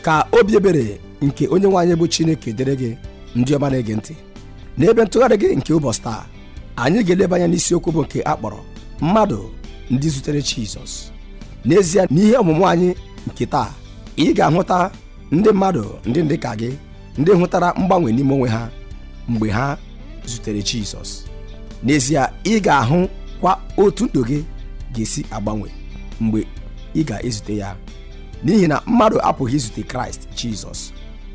Ka obi ebere nke onye nwe anyị bụ Chineke dịrị gị, ndị ọma na-ege ntị. N'ebe ntụgharị gị nke ụbọchị taa, anyị ga-eleba anya n'isiokwu bụ nke a kpọrọ mmadụ ndị zutere Jizọs. N'ezie, n'ihe ọmụmụ anyị nke taa, ị ga-ahụta ndị mmadụ ndị dị ka gị, ndị hụtara mgbanwe n'ime onwe ha mgbe ha zutere Jizọs. N'ezie, ị ga-ahụ kwa otu ndụ gị ga-esi agbanwe mgbe ị ga-ezute ya, n'ihi na mmadụ apụghị izute Kraịst Jizọs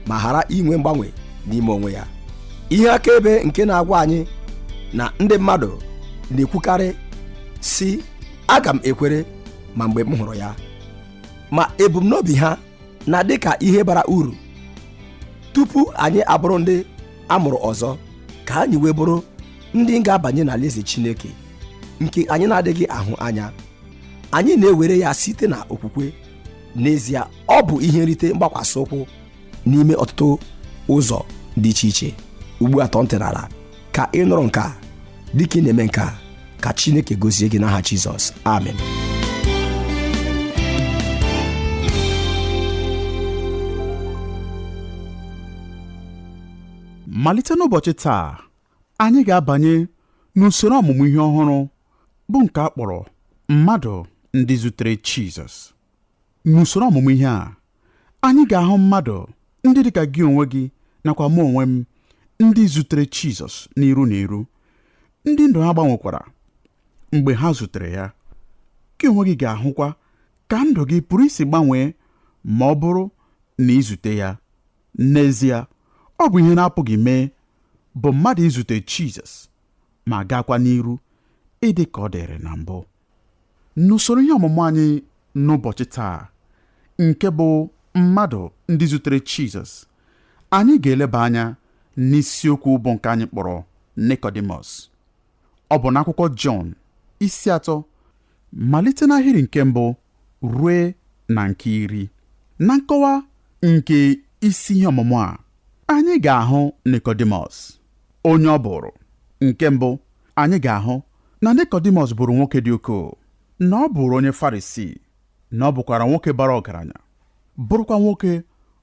ma ghara inwe mgbanwe n'ime onwe ya. Ihe akaebe nke na-agwa anyị na ndị mmadụ na-ekwukarị sị, aga m ekwere ma mgbe m hụrụ ya, ma ebumnobi ha na-adị ka ihe bara uru tupu anyị abụrụ ndị a mụrụ ọzọ, ka anyị wee bụrụ ndị ga-abanye n'alaeze Chineke nke anyị na-adịghị ahụ anya. Anyị na-ewere ya site na okwukwe. N'ezie, ọ bụ ihe nrite mgbakwasị ụkwụ n'ime ọtụtụ ụzọ dị iche iche. Ugbu a, tọọ ntị n'ala ka ị nụrụ nke a. Dịka ị na-eme nke a, ka Chineke gozie gị n'aha Jizọs. Amen. Malite n'ụbọchị taa, anyị ga-abanye n'usoro ọmụmụ ihe ọhụrụ bụ nke a kpọrọ mmadụ ndị zutere Jizọs. N'usoro ọmụmụ ihe a, anyị ga-ahụ mmadụ ndị dịka gị onwe gị nakwa mụ onwe m, ndị zutere Jizọs n'iru na iru, ndị ndụ ha gbanwekwara mgbe ha zutere ya. Gị onwe gị ga-ahụkwa ka ndụ gị pụrụ isi gbanwee ma ọ bụrụ na ị zute ya. N'ezie, ọ bụ ihe na-apụghị mee bụ mmadụ izute Jizọs ma gaakwa n'iru ịdị ka ọ dịrị na mbụ. N'usoro ihe ọmụmụ anyị n'ụbọchị taa, nke bụ mmadụ ndị zutere Jizọs, anyị ga-eleba anya n'isiokwu bụ nke anyị kpọrọ Nikọdimọs. Ọ bụ n'akwụkwọ Jọn isi 3, malite n'ahịrị nke mbụ rue na nke 10. Na nkọwa nke isi ihe ọmụmụ a, anyị ga-ahụ Nikọdimọs, onye ọ bụrụ. Nke mbụ, anyị ga-ahụ na Nikọdimọs bụrụ nwoke dị ukwuu, na ọ bụrụ onye Farisii, na ọ bụkwara nwoke bara ọgaranya, bụrụkwa nwoke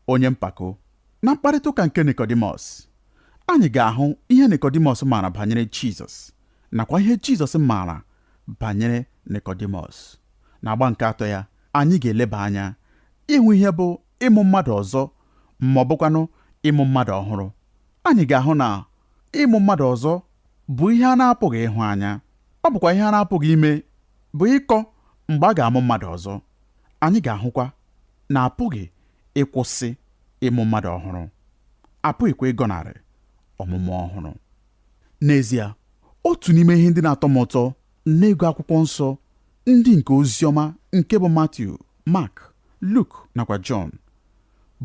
onye mpako. Na mkparịta ụka nke Nikọdimọs, anyị ga-ahụ ihe Nikọdimọs maara banyere Jizọs nakwa ihe Jizọs maara banyere Nikọdimọs. N'agba nke atọ ya, anyị ga-eleba anya ịhụ ihe bụ ịmụ mmadụ ọzọ ma ọ bụkwanụ ịmụ mmadụ ọhụrụ. Anyị ga-ahụ na ịmụ mmadụ ọzọ bụ ihe a na-apụghị ịhụ anya, ọ bụkwa ihe a na-apụghị ime bụ ịkọ mgbe a ga-amụ mmadụ ọzọ. Anyị ga-ahụkwa na apụghị ịkwụsị ịmụ mmadụ ọhụrụ, apụghịkwa ịgọnarị ọmụmụ ọhụrụ. N'ezie, otu n'ime ihe ndị na-atọ m ụtọ n'ịgụ akwụkwọ nsọ ndị nke oziọma nke bụ Matiu, Mak, Luk nakwa Jọn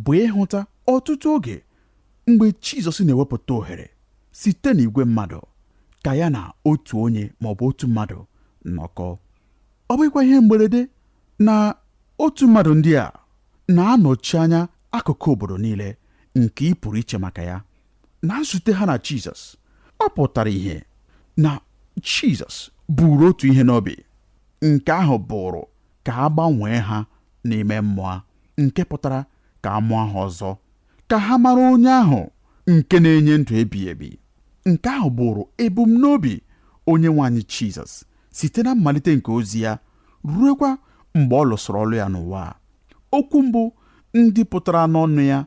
bụ ịhụta ọtụtụ oge mgbe Jizọs na-ewepụta ohere site n'igwe mmadụ ka ya na otu onye ma ọ bụ otu mmadụ nọkọ. Ọ bụghịkwa ihe mberede na otu mmadụ ndị a na-anọchi anya akụkụ obodo niile nke ị pụrụ iche maka ya. Na nzute ha na Jizọs, ọ pụtara ihe na Jizọs buru otu ihe n'obi, nke ahụ bụrụ ka a gbanwee ha n'ime mmụọ, nke pụtara ka a mụọ ha ọzọ, ka ha mara onye ahụ nke na-enye ndụ ebighị ebi. Nke ahụ bụrụ ebumnobi onye nwe anyị Jizọs site na mmalite nke ozi ya ruekwa mgbe ọ lụsịrị ọlụ ya n'ụwa. Okwu mbụ ndị pụtara n'ọnụ ya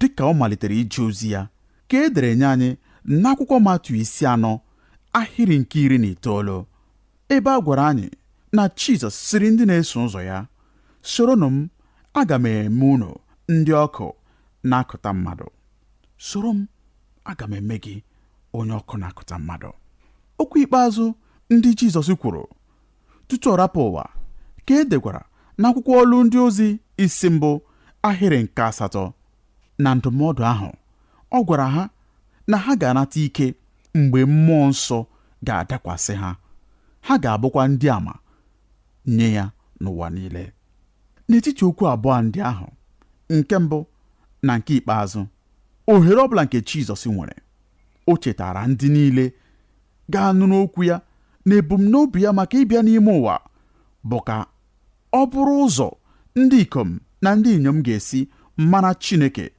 dịka ọ malitere ije ozi ya ka e dere nye anyị n'akwụkwọ Matiu isi 4 ahịrị nke 19, ebe a gwara anyị na Jizọs sịrị ndị na-eso ụzọ ya, soronụ m, aga m eme unu ndị ọkụ na-akụta mmadụ. Soro m, aga m eme gị onye ọkụ na-akụta mmadụ. Okwu ikpeazụ ndị Jizọs kwuru tutu ọ rapụ ụwa ka e dekwara n'akwụkwọ Ọlụ Ndị Ozi isi 1 ahịrị nke 8. Na ndụmọdụ ahụ, ọ gwara ha na ha ga-anata ike mgbe mmụọ nsọ ga-adakwasị ha, ha ga-abụkwa ndị ama nye ya n'ụwa niile. N'etiti okwu abụọ ndị ahụ, nke mbụ na nke ikpeazụ, ohere ọbụla nke Jizọs nwere, o chetara ndị niile ga-anụrụ okwu ya na ebumnobi ya maka ịbịa n'ime ụwa bụ ka ọ bụrụ ụzọ ndị ikom na ndị inyom ga-esi mara Chineke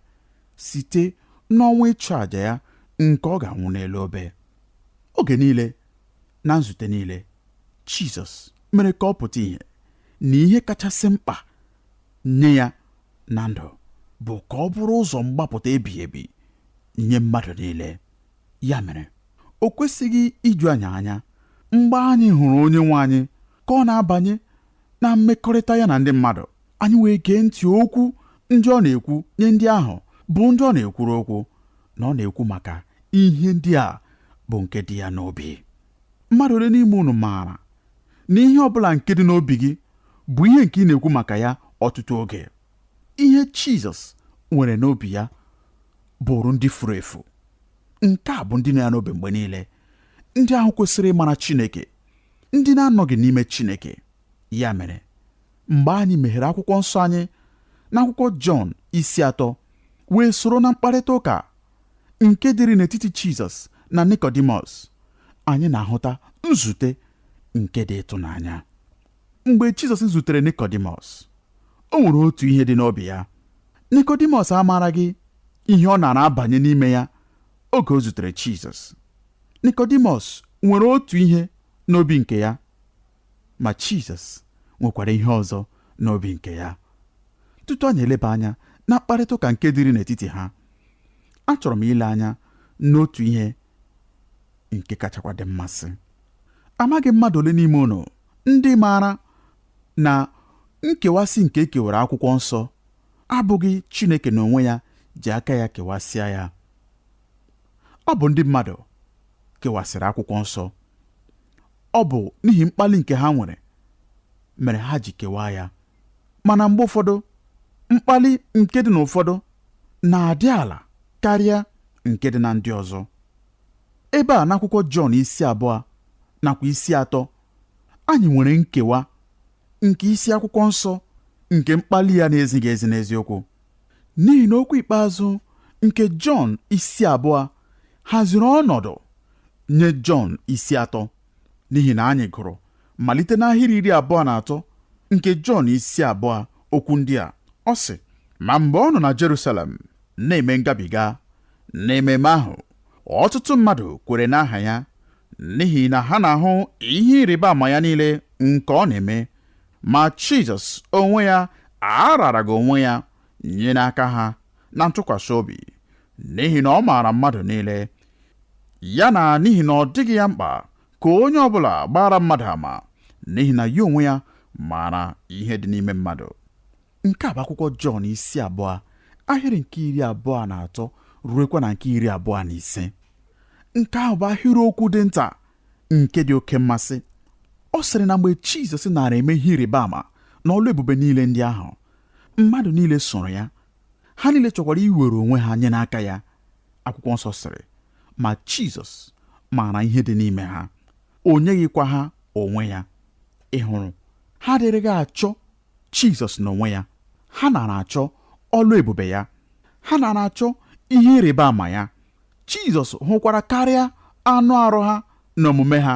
site n'ọnwụ ịchụ àjà ya nke ọ ga-anwụ n'elu obe. Oge niile na nzute niile, Jizọs mere ka ọ pụta ìhè na ihe kachasị mkpa nye ya na ndụ bụ ka ọ bụrụ ụzọ mgbapụta ebighị ebi nye mmadụ niile. Ya mere, o kwesịghị iju anyị anya mgbe anyị hụrụ onye nwe anyị ka ọ na-abanye na mmekọrịta ya na ndị mmadụ, anyị wee gee ntị okwu ndị ọ na-ekwu nye ndị ahụ bụ ndị ọ na-ekwuru okwu, na ọ na-ekwu maka ihe ndị a bụ nke dị ya n'obi. Mmadụ ole n'ime unu maara na ihe ọ bụla nke dị n'obi gị bụ ihe nke ị na-ekwu maka ya ọtụtụ oge? Ihe Jizọs nwere n'obi ya bụrụ ndị furu efu. Nke a bụ ndị nọ ya n'obi mgbe niile, ndị ahụ kwesịrị ịmara Chineke, ndị na-anọghị n'ime Chineke. Ya mere, mgbe anyị meghere akwụkwọ nsọ anyị n'akwụkwọ Jọn isi 3 wee soro na mkparịta ụka nke dịrị n'etiti Jizọs na Nikọdimọs, anyị na-ahụta nzute nke dị ịtụnanya. Mgbe Jizọs zutere Nikọdimọs, o nwere otu ihe dị n'obi ya. Nikọdimọs amaraghị ihe ọ nara abanye n'ime ya oge o zutere Jizọs. Nikọdimọs nwere otu ihe n'obi nke ya, ma Jizọs nwekwara ihe ọzọ n'obi nke ya. Tutu anyị eleba anya na mkparịta ụka nke dịrị n'etiti ha, achọrọ m ile anya n'otu ihe nke kachakwa dị mmasị. Amaghị mmadụ ole n'ime unu ndị maara na nkewasị nke e kewara akwụkwọ nsọ abụghị Chineke n'onwe ya ji aka ya kewasịa ya. Ọ bụ ndị mmadụ kewasịrị akwụkwọ nsọ. Ọ bụ n'ihi mkpali nke ha nwere mere ha ji kewaa ya. Mana mgbe ụfọdụ, mkpali nke dị n'ụfọdụ na-adị ala karịa nke dị na ndị ọzọ. Ebe a n'akwụkwọ Jọn isi 2 nakwa isi 3, anyị nwere nkewa nke isi akwụkwọ nsọ nke mkpali ya na-ezighị ezi n'eziokwu. N'ihi na okwu ikpeazụ nke Jọn isi 2 haziri ọnọdụ nye Jọn isi 3, n'ihi na anyị gụrụ malite n'ahịrị 23 nke Jọn isi 2 okwu ndị a. Ọ sị, ma mgbe ọ nọ na Jerusalem na-eme ngabiga n'ememe ahụ, ọtụtụ mmadụ kwere n'aha ya, n'ihi na ha na-ahụ ihe ịrịba ama ya niile nke ọ na-eme. Ma Jizọs onwe ya araraghị onwe ya nye n'aka ha na ntụkwasị obi, n'ihi na ọ maara mmadụ niile, ya na n'ihi na ọ dịghị ya mkpa ka onye ọbụla gbara mmadụ ama, n'ihi na ya onwe ya maara ihe dị n'ime mmadụ. Nke a bụ akwụkwọ Jọn isi 2 ahịrị nke 23 ruekwa na nke 25. Nke ahụ bụ ahịrị okwu dị nta nke dị oke mmasị. Ọ sịrị na mgbe Jizọs nara eme ihe ịrịba ama na ọlụ ebube niile ndị ahụ, mmadụ niile soro ya, ha niile chọkwara iwere onwe ha nye n'aka ya. Akwụkwọ nsọ sịrị, ma Jizọs maara ihe dị n'ime ha, o nyeghịkwa ha onwe ya. Ị hụrụ, ha adịrịghị achọ Jizọs n'onwe ya, ha nara achọ ọlụ ebube ya, ha nara achọ ihe ịrịba ama ya. Jizọs hụkwara karịa anụ arụ ha na omume ha,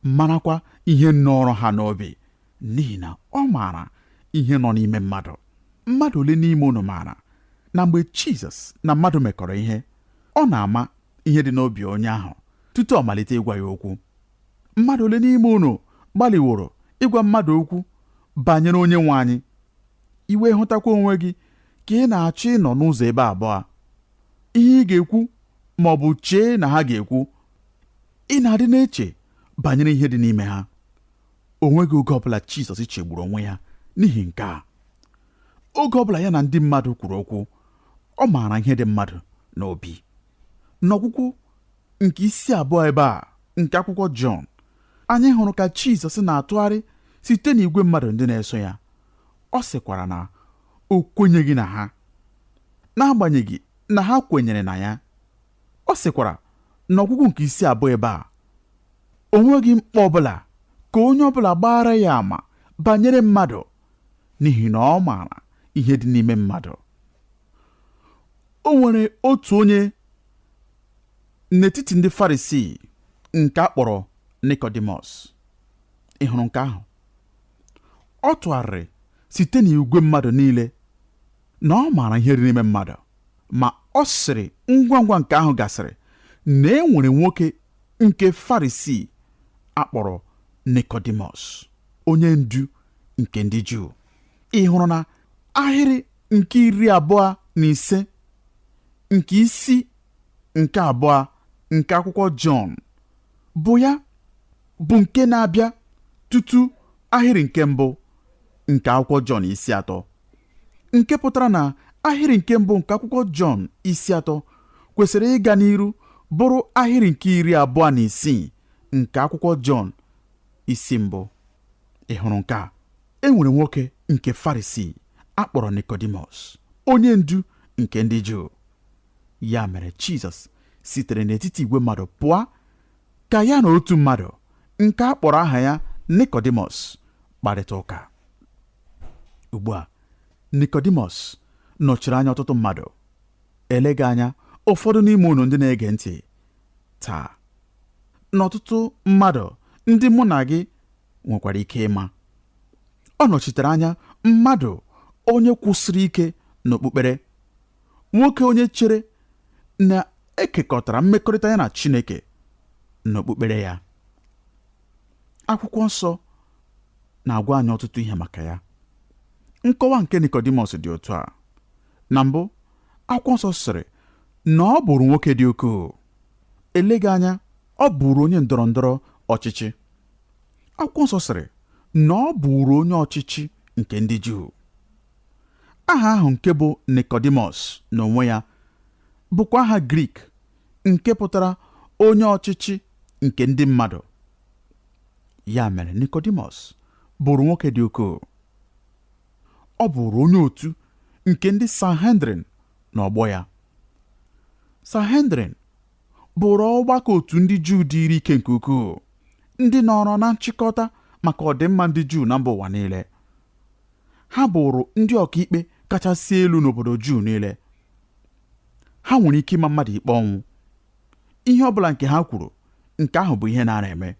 marakwa ihe nọrọ ha n'obi, n'ihi na ọ maara ihe nọ n'ime mmadụ. Mmadụ ole n'ime unu maara na mgbe Jizọs na mmadụ mekọrọ ihe, ọ na-ama ihe dị n'obi onye ahụ tutu ọ malite ịgwa ya okwu? Mmadụ ole n'ime unu gbalịworo ịgwa mmadụ okwu banyere onye nwe anyị, i wee hụtakwa onwe gị ka ị na-achọ ịnọ n'ụzọ ebe abụọ, ihe ị ga-ekwu ma ọ bụ chee na ha ga-ekwu? Ị na-adị na-eche banyere ihe dị n'ime ha. O nweghị oge ọbụla Jizọs chegburu onwe ya n'ihi nke a. Oge ọbụla ya na ndị mmadụ kwuru okwu, ọ maara ihe dị mmadụ n'obi. N'ọgwụgwụ nke isi 2 ebe a nke akwụkwọ Jọn, anyị hụrụ ka Jizọs na-atụgharị site n'igwe mmadụ ndị na-eso ya. Ọ sịkwara na o kwenyeghị na ha, n'agbanyeghị na ha kwenyere na ya. Ọ sịkwara n'ọgwụgwụ nke isi 2 ebe a, o nweghị mkpa ọbụla ka onye ọbụla gbara ya ama banyere mmadụ, n'ihi na ọ maara ihe dị n'ime mmadụ. O nwere otu onye n'etiti ndị Farisii nke a kpọrọ Nikọdimọs. Ị hụrụ nke ahụ? Ọ tụgharịrị site n'igwe mmadụ niile na ọ maara ihe dị n'ime mmadụ, ma ọ sịrị ngwa ngwa nke ahụ gasịrị na e nwere nwoke nke Farisii akpọrọ Nikọdimọs, onye ndu nke ndị Juu. Ị hụrụ na ahịrị nke 25 nke isi nke 2 nke akwụkwọ Jọn bụ ya bụ nke na-abịa tutu ahịrị nke 1 nke akwụkwọ Jọn isi 3, nke pụtara na ahịrị nke 1 nke akwụkwọ Jọn isi 3 kwesịrị ịga n'iru bụrụ ahịrị nke 26 nke akwụkwọ Jọn isi 1. Ị hụrụ nke a? E nwere nwoke nke Farisii akpọrọ Nikọdimọs, onye ndu nke ndị Juu. Ya mere Jizọs sitere n'etiti igwe mmadụ pụọ ka ya na otu mmadụ nke a kpọrọ aha ya Nikọdimọs kparịta ụka. Ugbu a, Nikọdimọs nọchiri anya ọtụtụ mmadụ. Eleghị anya ụfọdụ n'ime unu ndị na-ege ntị taa na ọtụtụ mmadụ ndị mụ na gị nwekwara ike ịma. Ọ nọchitere anya mmadụ onye kwụsịrị ike n'okpukpere, nwoke onye chere na ekekọtara mmekọrịta ya na Chineke n'okpukpere ya. Akwụkwọ nsọ na-agwa anyị ọtụtụ ihe maka ya. Nkọwa nke Nikọdimọs dị otu a. Na mbụ, akwụkwọ nsọ sịrị na ọ bụrụ nwoke dị ukwuu. Eleghị anya ọ bụrụ onye ndọrọ ndọrọ ọchịchị. Akwụkwọ nsọ sịrị na ọ bụrụ onye ọchịchị nke ndị Juu. Aha ahụ nke bụ Nikọdimọs n'onwe ya bụkwa aha Grik nke pụtara onye ọchịchị nke ndị mmadụ. Ya mere Nikọdimọs bụrụ nwoke dị ukwuu. Ọ bụrụ onye otu nke ndị Sanhedrin na ọgbọ ya. Sanhedrin bụrụ ọgbakọ otu ndị Juu dịrị ike nke ukwuu, ndị nọrọ na nchịkọta maka ọdịmma ndị Juu na mba ụwa niile. Ha bụrụ ndị ọkaikpe kachasị elu n'obodo Juu niile. Ha nwere ike ịma mmadụ ikpe ọnwụ. Ihe ọ bụla nke ha kwuru, nke ahụ bụ ihe na-ara eme.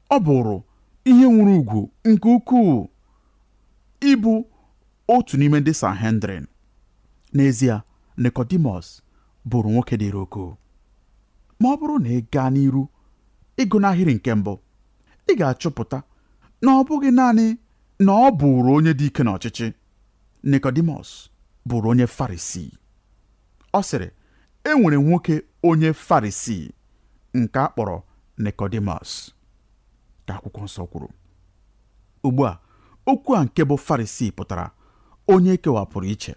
Ọ bụrụ ihe nwere ugwu nke ukwuu ịbụ otu n'ime ndị Sanhedrin. N'ezie, Nikọdimọs bụrụ nwoke dịrị ukwuu. Ma ọ bụrụ na ị gaa n'iru ịgụ n'ahịrị nke 1, ị ga-achọpụta na ọ bụghị naanị na ọ bụrụ onye dị ike n'ọchịchị. Nikọdimọs bụrụ onye Farisii. Ọ sịrị, e nwere nwoke onye Farisii nke a kpọrọ Nikọdimọs, ka akwụkwọ nsọ kwuru. Ugbu a, okwu a nke bụ Farisii pụtara onye ekewapụrụ iche.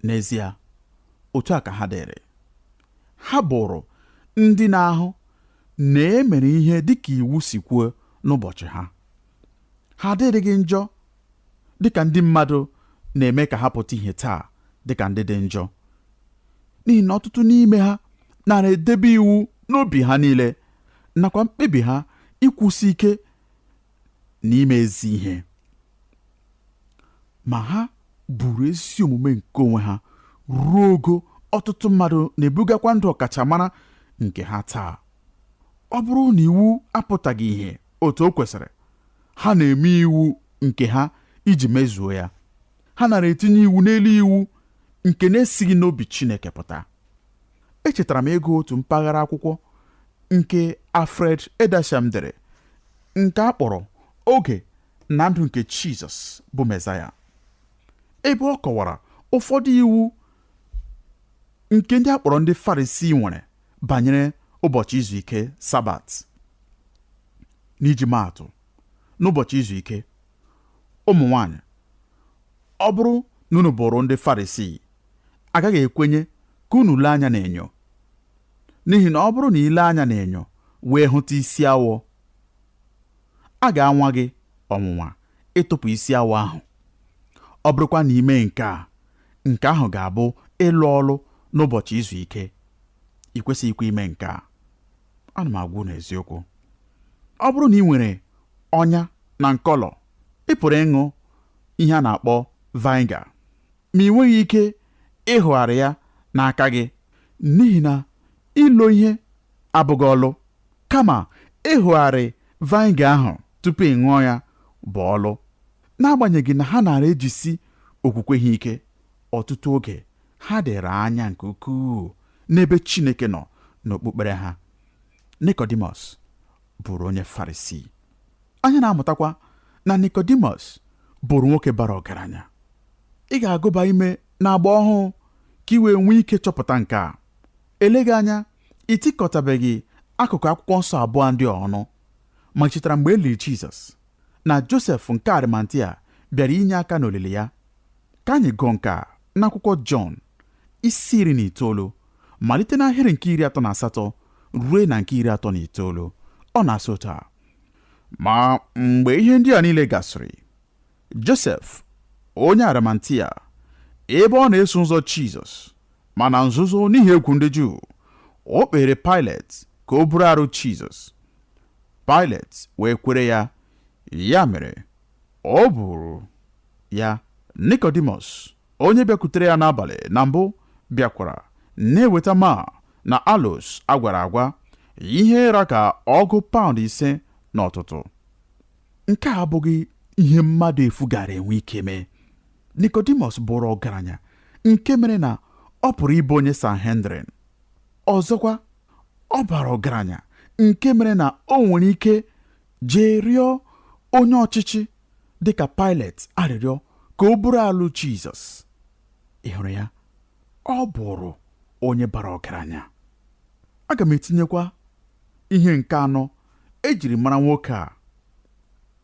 N'ezie, otu a ka ha dịrị. Ha bụrụ ndị na-ahụ na e mere ihe dịka iwu si kwuo n'ụbọchị ha. Ha adịrịghị njọ dịka ndị mmadụ na-eme ka ha pụta ihe taa dịka ndị dị njọ, n'ihi na ọtụtụ n'ime ha nara edebe iwu n'obi ha niile nakwa mkpebi ha ịkwụsị ike na ime ezi ihe. Ma ha buru ezi omume nke onwe ha ruo ogo ọtụtụ mmadụ na-ebugakwa ndụ ọkachamara nke ha taa. Ọ bụrụ na iwu apụtaghị ihe otu o kwesịrị, ha na-eme iwu nke ha iji mezuo ya. Ha nara etinye iwu n'elu iwu nke na-esighị n'obi Chineke pụta. Echetara m ịgụ otu mpaghara akwụkwọ nke Alfred Edersheim dere nke a kpọrọ Oge na Ndụ nke Jizọs bụ Mesaya, ebe ọ kọwara ụfọdụ iwu nke ndị a kpọrọ ndị Farisii nwere banyere ụbọchị izu ike Sabat. N'iji maatụ, n'ụbọchị izu ike, ụmụ nwanyị, ọ bụrụ na unu bụrụ ndị Farisii, agaghị ekwenye ka unu lee anya n'enyo, n'ihi na ọ bụrụ na i lee anya n'enyo wee hụta isi awọ, a ga-anwa gị ọnwụnwa ịtụpụ isi awọ ahụ. Ọ bụrụkwa na i mee nke a, nke ahụ ga-abụ ịlụ ọlụ n'ụbọchị izu ike. I kwesịghịkwa ime nke a. Ana m agwa unu eziokwu. Ọ bụrụ na ị nwere ọnya na nkọlọ, ị pụrụ ịṅụ ihe a na-akpọ vinegar, ma ị nweghị ike ịhụgharị ya n'aka gị, n'ihi na ilo ihe abụghị ọlụ, kama ịhụgharị vinegar ahụ tupu ị ṅụọ ya bụ ọlụ. N'agbanyeghị na ha nara ejisi okwukwe ha ike. Ọtụtụ oge ha dịrị anya nke ukwuu n'ebe Chineke nọ n'okpukpere ha. Nikọdimọs bụrụ onye Farisii. Anyị na-amụtakwa na Nikọdimọs bụrụ nwoke bara ọgaranya. Ị ga-agụba ime n'agba ọhụụ ka ị wee nwee ike chọpụta nke a. Eleghị anya ị tikọtabeghị akụkụ akwụkwọ nsọ abụọ ndị ọnụ, ma chetara mgbe e liri Jizọs na Josef nke Arimatia bịara inye aka n'olili ya. Ka anyị gụọ nke a n'akwụkwọ Jọn isi 19, malite n'ahịrị nke 38 ruo na nke 39. Ọ na-asị otu a: Ma mgbe ihe ndị a niile gasịrị, Josef onye Arimatia, ebe ọ na-eso ụzọ Jizọs, ma na nzuzo n'ihi egwu ndị Juu, o kpere Paịlet ka o buru arụ Jizọs. Paịlet wee kwere ya. Ya mere o buru ya. Nikọdimọs, onye bịakwutere ya n'abalị na mbụ, bịakwara na-eweta maa na alos agwara agwa, ihe ra ka ọgụ paụnd 5 n'ọtụtụ. Nke a abụghị ihe mmadụ efu gara enwe ike mee. Nikọdimọs bụrụ ọgaranya nke mere na ọ pụrụ ịbụ onye Sanhedrin. Ọzọkwa, ọ bara ọgaranya nke mere na o nwere ike jee rịọ onye ọchịchị dịka Paịlet arịrịọ ka o buru alụ Jizọs. Ị hụrụ ya? Ọ bụrụ onye bara ọgaranya. Aga m etinyekwa ihe nke anọ ejiri mara nwoke a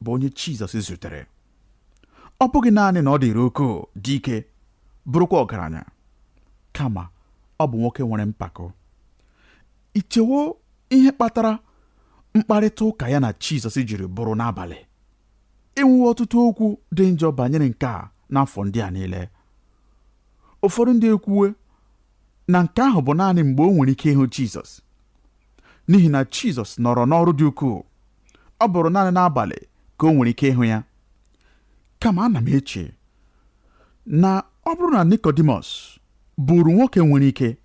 bụ onye Jizọs zutere. Ọ bụghị naanị na ọ dịrị ukwuu, dị ike, bụrụkwa ọgaranya, kama ọ bụ nwoke nwere mpako. I chewo ihe kpatara mkparịta ụka ya na Jizọs jiri bụrụ n'abalị? Enwewo ọtụtụ okwu dị njọ banyere nke a n'afọ ndị a niile. Ụfọdụ ndị ekwuwe na nke ahụ bụ naanị mgbe o nwere ike ịhụ Jizọs, n'ihi na Jizọs nọrọ n'ọrụ dị ukwuu. Ọ bụrụ naanị n'abalị ka o nwere ike ịhụ ya. Kama ana m eche na ọ bụrụ na Nikọdimọs bụrụ nwoke nwere ike,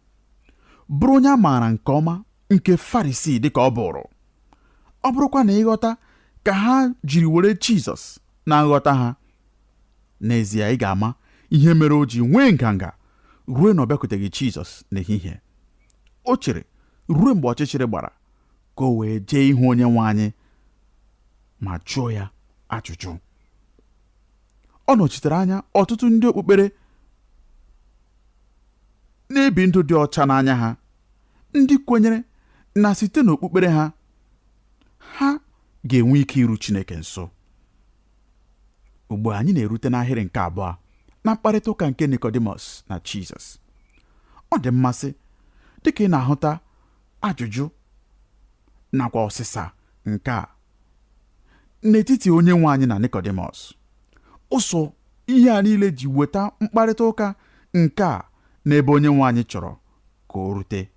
bụrụ onye a maara nke ọma nke Farisii dịka ọ bụrụ, ọ bụrụkwa na ịghọta ka ha jiri were Jizọs na nghọta ha, n'ezie ị ga-ama ihe mere o ji nwee nganga ruo na ọ bịakwuteghị Jizọs n'ehihie. O chere ruo mgbe ọchịchịrị gbara ka o wee jee ihu onye nwe anyị ma jụọ ya ajụjụ. Ọ nọchitere anya ọtụtụ ndị okpukpere na-ebi ndụ dị ọcha n'anya ha, ndị kwenyere na site n'okpukpere ha, ha ga-enwe ike iru Chineke nso. Ugbu a anyị na-erute n'ahịrị nke abụọ na mkparịta ụka nke Nikọdimọs na Jizọs. Ọ dị mmasị dịka ị na-ahụta ajụjụ nakwa ọsịsa nke a n'etiti onye nwe anyị na Nikọdimọs. Ụsọ ihe a niile ji weta mkparịta ụka nke a n'ebe onye nwe anyị chọrọ ka o rute.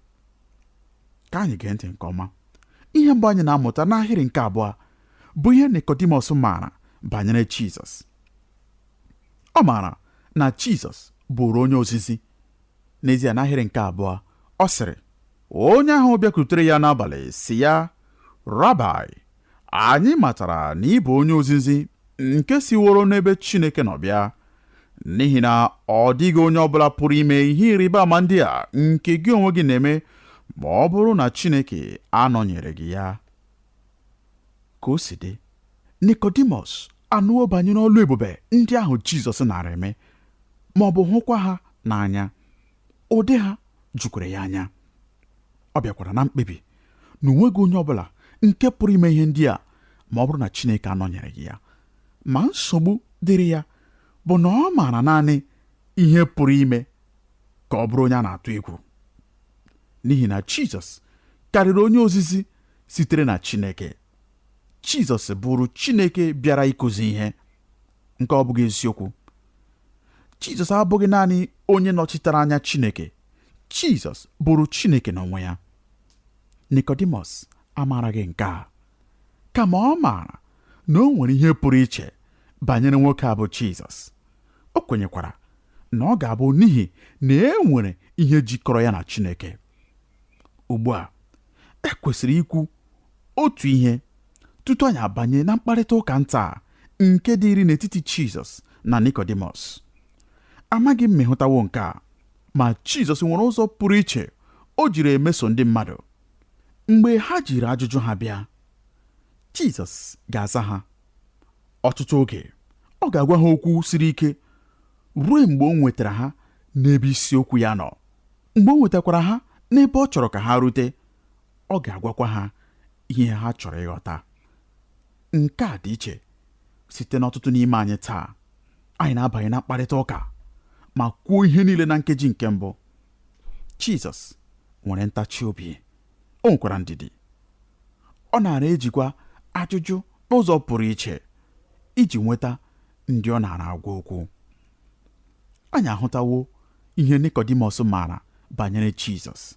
Ka anyị gee ntị nke ọma. Ihe mbụ anyị na-amụta n'ahịrị nke abụọ bụ ihe Nikọdimọs maara banyere Jizọs. Ọ maara na Jizọs bụrụ onye ozizi. N'ezie, n'ahịrị nke abụọ, ọ sịrị, onye ahụ bịakwutere ya n'abalị sị ya, Rabai, anyị matara na ị bụ onye ozizi nke siworo n'ebe Chineke nọ bịa, n'ihi na ọ dịghị onye ọbụla pụrụ ime ihe ịrịba ama ndị a nke gị onwe gị na-eme ma ọ bụrụ na Chineke anọnyereghị ya. Ka o si dị, Nikọdimọs anụwo banyere ọlụ ebube ndị ahụ Jizọs nara eme, ma ọ bụ hụkwa ha n'anya. Ụdị ha jukwara ya anya. Ọ bịakwara na mkpebi na o nweghị onye ọbụla nke pụrụ ime ihe ndị a ma ọ bụrụ na Chineke anọnyereghị ya. Ma nsogbu dịrị ya bụ na ọ maara naanị ihe pụrụ ime ka ọ bụrụ onye a na-atụ egwu, n'ihi na Jizọs karịrị onye ozizi sitere na Chineke. Jizọs bụrụ Chineke bịara ịkụzi ihe, nke ọ bụghị eziokwu. Jizọs abụghị naanị onye nọchitere anya Chineke. Jizọs bụrụ Chineke n'onwe ya. Nikọdimọs amaraghị nke a, kama ọ maara na o nwere ihe pụrụ iche banyere nwoke a bụ Jizọs. O kwenyekwara na ọ ga-abụ n'ihi na e nwere ihe jikọrọ ya na Chineke. Ugbu a, e kwesịrị ikwu otu ihe tutu anyị abanye na mkparịta ụka nta nke dịrị n'etiti Jizọs na Nikọdimọs. Amaghị m ma ị hụtawo nke a, ma Jizọs nwere ụzọ pụrụ iche o jiri emeso ndị mmadụ. Mgbe ha jiri ajụjụ ha bịa, Jizọs ga-aza ha. Ọtụtụ oge, ọ ga-agwa ha okwu siri ike ruo mgbe o nwetara ha n'ebe isiokwu ya nọ. Mgbe o nwetakwara ha n'ebe ọ chọrọ ka ha rute, ọ ga-agwakwa ha ihe ha chọrọ ịghọta. Nke a dị iche site n'ọtụtụ n'ime anyị taa. Anyị na-abanye na mkparịta ụka ma kwuo ihe niile na nkeji nke mbụ. Jizọs nwere ntachi obi, o nwekwara ndidi. Ọ naara ejikwa ajụjụ n'ụzọ pụrụ iche iji nweta ndị ọ naara agwa okwu. Anyị ahụtawo ihe Nikọdimọs maara banyere Jizọs.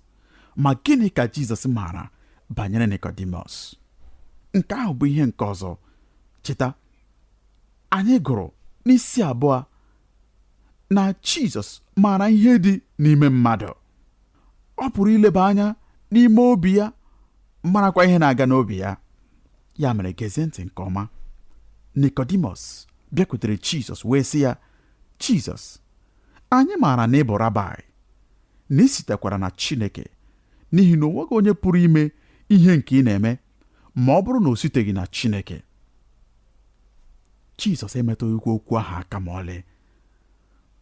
Ma gịnị ka Jizọs maara banyere Nikọdimọs? Nke ahụ bụ ihe nke ọzọ. Cheta, anyị gụrụ n'isi abụọ na Jizọs maara ihe dị n'ime mmadụ. Ọ pụrụ ileba anya n'ime obi ya, marakwa ihe na-aga n'obi ya. Ya mere gezie ntị nke ọma. Nikọdimọs bịakwutere Jizọs wee sị ya, Jizọs, anyị maara na ị bụ rabaị, na ị sitekwara na Chineke, n'ihi na o nweghị onye pụrụ ime ihe nke ị na-eme ma ọ bụrụ na o siteghị na Chineke. Jizọs emetụghịkwa okwu ahụ aka ma ọlị.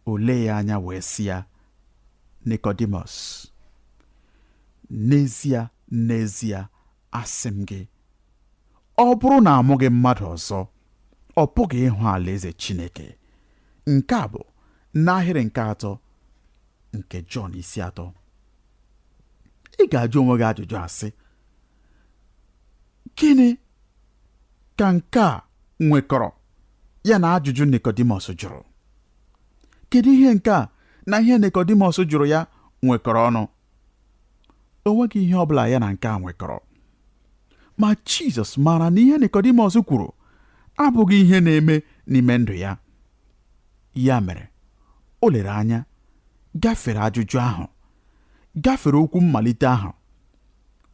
O lee ya anya wee sị ya, Nikọdimọs, n'ezie n'ezie asị m gị, ọ bụrụ na amụghị mmadụ ọzọ, ọ pụghị ịhụ alaeze Chineke. Nke a bụ n'ahịrị nke atọ nke Jọn isi atọ. Ị ga-ajụ onwe gị ajụjụ a sị, gịnị ka nke a nwekọrọ ya na ajụjụ Nikọdimọs jụrụ? Kedu ihe nke a na ihe Nikọdimọs jụrụ ya nwekọrọ ọnụ? O nweghị ihe ọ bụla ya na nke a nwekọrọ. Ma Jizọs maara na ihe Nikọdimọs kwuru abụghị ihe na-eme n'ime ndụ ya. Ya mere, o lere anya gafere ajụjụ ahụ, gafere okwu mmalite ahụ,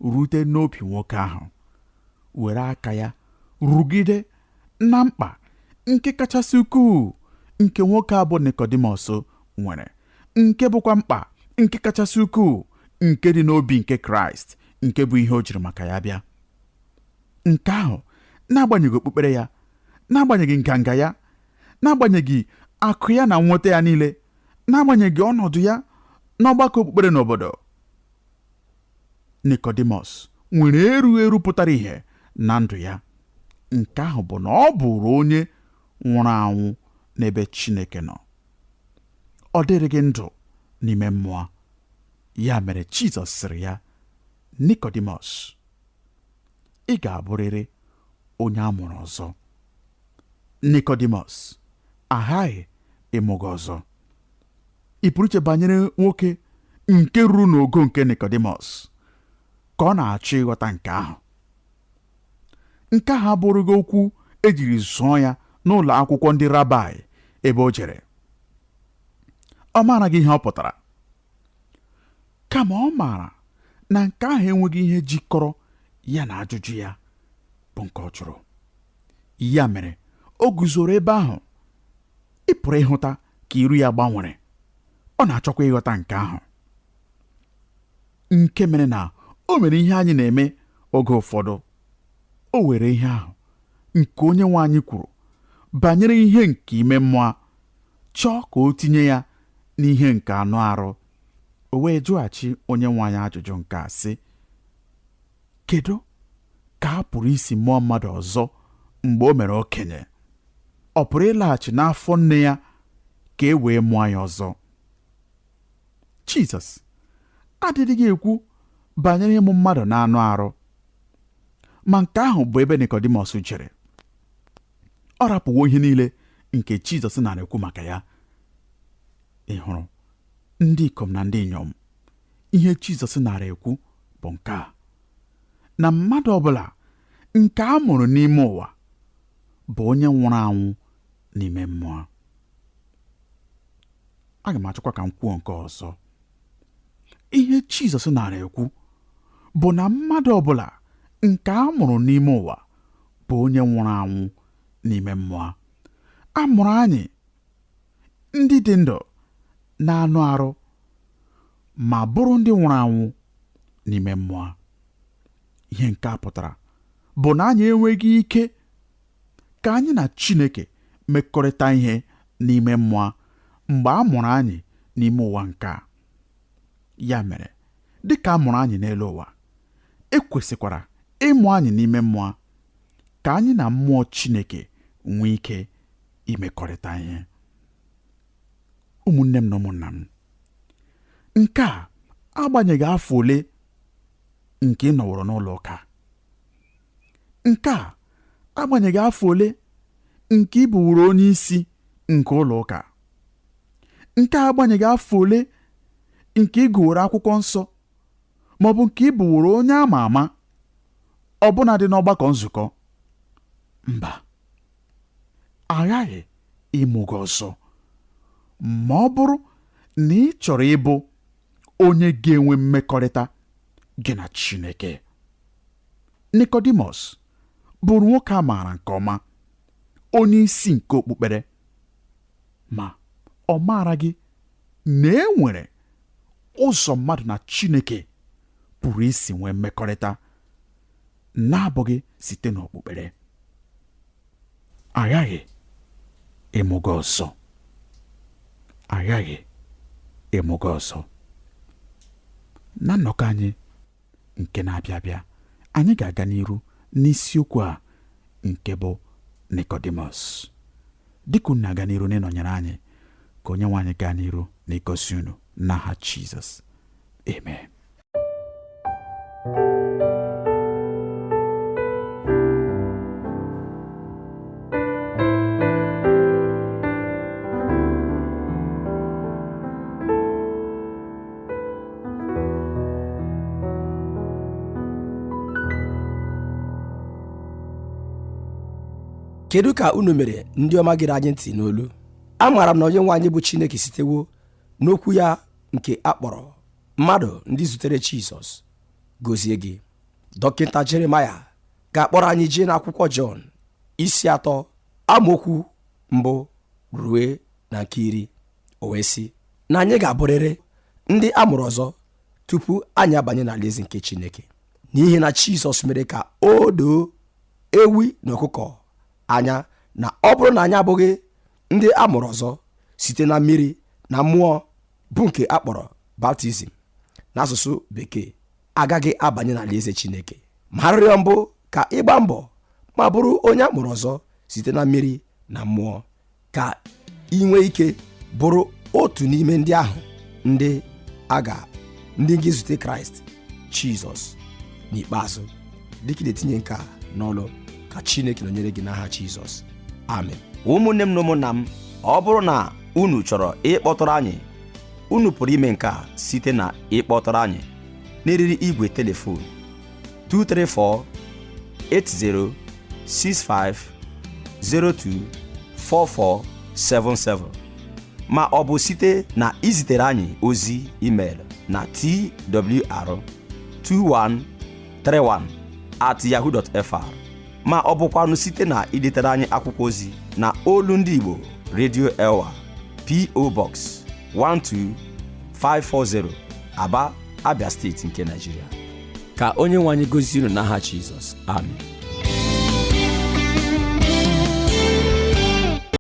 rute n'obi nwoke ahụ, were aka ya rugide na mkpa nke kachasị ukwuu nke nwoke a bụ Nikọdimọs nwere, nke bụkwa mkpa nke kachasị ukwuu nke dị n'obi nke Kraịst, nke bụ ihe o jiri maka ya bịa. Nke ahụ, n'agbanyeghị okpukpere ya, n'agbanyeghị nganga ya, n'agbanyeghị akụ ya na nweta ya niile, n'agbanyeghị ọnọdụ ya n'ọgbakọ okpukpere n'obodo, Nikọdimọs nwere erughị eru pụtara ìhè na ndụ ya. Nke ahụ bụ na ọ bụrụ onye nwụrụ anwụ n'ebe Chineke nọ. Ọ dịrịghị ndụ n'ime mmụọ. Ya mere Jizọs sịrị ya, Nikọdimọs, ị ga-abụrịrị onye a mụrụ ọzọ. Nikọdimọs, aghaghị ịmụ gị ọzọ. Ị pụrụ iche banyere nwoke nke ruru n'ogo nke Nikọdimọs ka ọ na-achọ ịghọta nke ahụ. Nke ahụ abụrụghị okwu ejiri zụọ ya n'ụlọ akwụkwọ ndị rabaị ebe o jere. Ọ maaraghị ihe ọ pụtara, kama ọ maara na nke ahụ enweghị ihe jikọrọ ya na ajụjụ ya bụ nke ọ jụrụ. Ya mere o guzoro ebe ahụ. Ị pụrụ ịhụta ka iru ya gbanwere. Ọ na-achọkwa ịghọta nke ahụ, nke mere na o mere ihe anyị na-eme oge ụfọdụ. O were ihe ahụ nke onye nwe anyị kwuru banyere ihe nke ime mmụọ chọọ ka o tinye ya n'ihe nke anụ arụ. O wee jụghachi onye nwe anyị ajụjụ nke a sị, kedu ka a pụrụ isi mụọ mmadụ ọzọ mgbe o mere okenye? Ọ pụrụ ịlaghachi n'afọ nne ya ka e wee mụọ ya ọzọ? Jizọs adịghị ekwu banyere ịmụ mmadụ n'anụ arụ, ma nke ahụ bụ ebe Nikọdimọs jere. Ọ rapụwo ihe niile nke Jizọs nara ekwu maka ya. Ị hụrụ, ndị ikom na ndị inyom, ihe Jizọs nara ekwu bụ nke a, na mmadụ ọbụla nke a mụrụ n'ime ụwa bụ onye nwụrụ anwụ n'ime mmụọ. Aga m achọkwa ka m kwuo nke ọzọ. Ihe Jizọs nara ekwu bụ na mmadụ ọbụla nke a mụrụ n'ime ụwa bụ onye nwụrụ anwụ n'ime mmụọ. A mụrụ anyị ndị dị ndụ na-anụ arụ ma bụrụ ndị nwụrụ anwụ n'ime mmụọ. Ihe nke a pụtara bụ na anyị enweghị ike ka anyị na Chineke mekọrịta ihe n'ime mmụọ mgbe a mụrụ anyị n'ime ụwa nke a. Ya mere, dịka a mụrụ anyị n'elu ụwa, e kwesịkwara ịmụ anyị n'ime mmụọ ka anyị na mmụọ Chineke nwee ike imekọrịta ihe. Ụmụnne m na ụmụnna m, nke a agbanyeghị afọ ole nke ị nọworo n'ụlọ ụka, nke a agbanyeghị afọ ole nke ị bụworo onye isi nke ụlọ ụka, nke a agbanyeghị afọ ole nke ị gụworo akwụkwọ nsọ ma ọ bụ nke ị bụworo onye ama ama ọbụna dị n'ọgbakọ nzukọ. Mba, aghaghị ịmụ gị ọzọ ma ọ bụrụ na ị chọrọ ịbụ onye ga-enwe mmekọrịta gị na Chineke. Nicodemus bụrụ nwoke a maara nke ọma, onye isi nke okpukpere, ma ọ maara gị na e nwere ụzọ mmadụ na Chineke pụrụ isi nwee mmekọrịta na-abụghị site n'okpukpere. Aghaghị ịmụ gị ọzọ. Aghaghị ịmụ gị ọzọ. Na nnọkọ anyị nke na-abịa abịa, anyị ga-aga n'iru n'isiokwu a nke bụ Nicodemus. Dịka unu na-aga n'iru n'ịnọnyere anyị, ka onye nwe anyị gaa n'iru na ịgọzi unu n'aha Jizọs. Amen. Kedu ka unu mere ndị ọma gere anyị ntị n'olu? Amaara m na onye nwe anyị bụ Chineke sitewo n'okwu ya nke a kpọrọ mmadụ ndị zutere Jizọs gozie gị. Dọkịta Jeremaya ga-akpọrọ anyị jee n'akwụkwọ Jọn isi 3 amaokwu 1 rue na nke 10. O wee sị na anyị ga-abụrịrị ndị a mụrụ ọzọ tupu anyị abanye n'alaeze nke Chineke, n'ihi na Jizọs mere ka o doo ewi na ọkụkọ anya na ọ bụrụ na anyị abụghị ndị a mụrụ ọzọ site na mmiri na mmụọ, bụ nke a kpọrọ baptizim n'asụsụ bekee, agaghị abanye n'alaeze Chineke. Ma arịrịọ mbụ ka ịgba mbọ ma bụrụ onye a mụrụ ọzọ site na mmiri na mmụọ, ka ị nwee ike bụrụ otu n'ime ndị ahụ ndị a ga ndị ga-ezute Kraịst Jizọs n'ikpeazụ. Dịka ị na-etinye nke a n'ọlụ, ka Chineke nọnyere gị n'aha Jizọs. Amen. Ụmụnne m na ụmụnna m, ọ bụrụ na unu chọrọ ịkpọtụrụ anyị, unu pụrụ ime nke a site na ịkpọtụrụ anyị n'eriri igwe telefon 234 80 65 02 4477, ma ọ bụ site na izitere anyị ozi email na twr2131@yahoo.fr, ma ọ bụkwanụ site na idetere anyị akwụkwọ ozi na Olu Ndị Igbo Radio Elwa, P.O. Box 12540, Aba, Abia Steeti nke Nigeria. Ka onye nwe anyị gozie unu n'aha Jizọs. Amen.